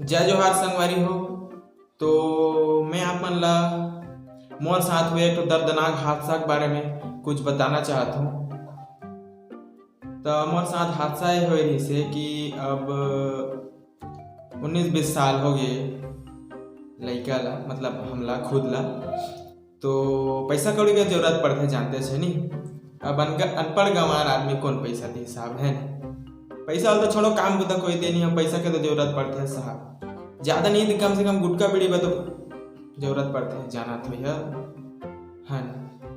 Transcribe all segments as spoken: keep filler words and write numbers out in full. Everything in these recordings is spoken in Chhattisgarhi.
जय जोहार संगवारी हो। तो मैं आप मन ला मोर साथ हुए एक ठो दर्दनाक हादसा के बारे में कुछ बताना चाहत हूँ। तो मोर साथ हादसा ये होए रहिस हे कि अब उन्नीस बीस साल हो गए लइका ला, मतलब हमला खुद ला। तो पैसा कौड़ी के जरूरत पड़थे, जानते छे नी। अब अनग-, अनपढ़ गंवार आदमी कौन पैसा दे साहब, है ना? पैसा वाला तो छोड़ो, काम को तो कोई दे नहीं, हम पैसा के तो जरूरत पड़थे साहब। ज्यादा नहीं तो कम से कम गुटखा बीड़ी बा तो जरूरत पड़थे, जाना तो यार, है ना?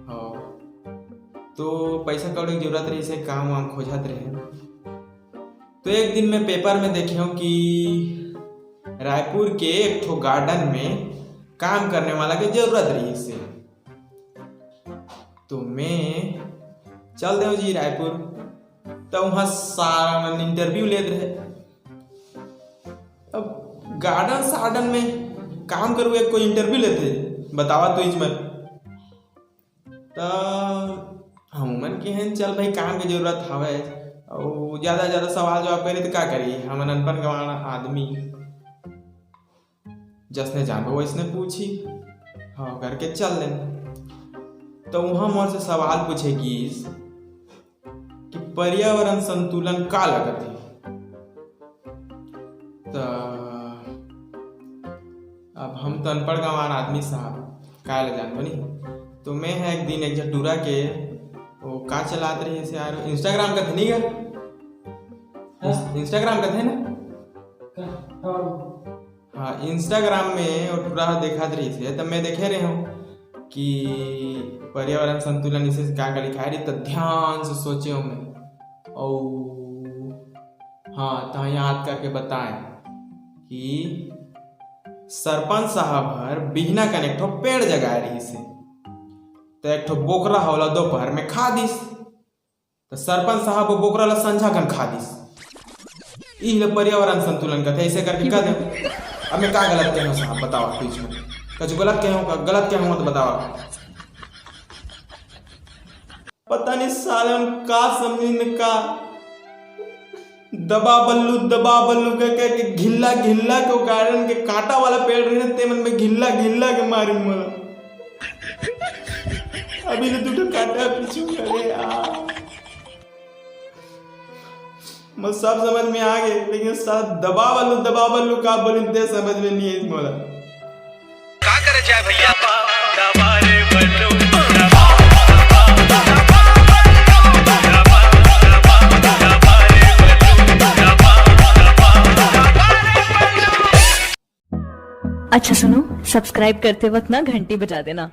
हाँ। तो पैसा कौड़ी के जरूरत रहिस हे, काम वाम खोजत रहे। तो एक दिन मैं पेपर में देखे हूँ कि रायपुर के एक ठो गार्डन में काम करने वाला के जरूरत रहिस हे। तो मैं चल देव जी रायपुर। तो वहाँ सारा मन इंटरव्यू लेत रहे। अब गार्डन सार्डन में काम करू एक कोई इंटरव्यू लेथे, बतावा तो इज मन। त हमू मन के हन, चल भाई, काम के जरूरत हवय, अउ ज्यादा ज्यादा सवाल जवाब करे त का करी, हमन अनपढ़ गंवार आदमी, जसने जानबो वैसने पूछी, हाँ करके चल देन। तो वहाँ मोर से सवाल पूछे गिस कि पर्यावरण संतुलन का लगत हे? त अब हम तो अनपढ़ गंवार आदमी साहब, काय ला जानबो नी। तो मैं ह एक दिन एक झन टूरा के वो का चलात रहिस यार, Instagram कथे नी गा? हाँ। Instagram कथे ना? हाँ। हाँ, Instagram में वो टूरा ह देखात रहिस हे, तब मैं देखे रहे हूँ कि पर्यावरण संतुलन इसे का का लिखाय रही, त ध्यान से सोचे हूँ मैं। ओ हाँ, त याद करके बताए कि सरपंच साहब हर बिहना कन एक ठो पेड़ जगाए रहिस हे, त एक ठो बोकरा ह ओला दोपहर में खा दिस। त सरपंच साहब वो बोकरा ला संझा कन खा दिस। इही ला पर्यावरण संतुलन कथे, ऐसे करके कह दे। अब मैं का गलत कहे हूँ साहब, बताओ आप बीच में। कुछ गलत कहे हूँ का? गलत कहे हूँ तो बताओ। पता नहीं साले मन का समझिन का, दबा बल्लू, दबा बल्लू के, के, के घिल्ला, घिल्ला के वो गार्डन के कांटा वाला पेड़ रहे, ते मन में घिल्ला, घिल्ला के मारिन मोला। अभी तो दू ठो कांटा पीछू करे यार। मैं सब समझ में आ गए, लेकिन साला दबा बल्लू, दबा बल्लू का बोली ते समझ में नहीं आई मोला। का करे चाहे भैया? अच्छा सुनो, सब्सक्राइब करते वक्त ना घंटी बजा देना।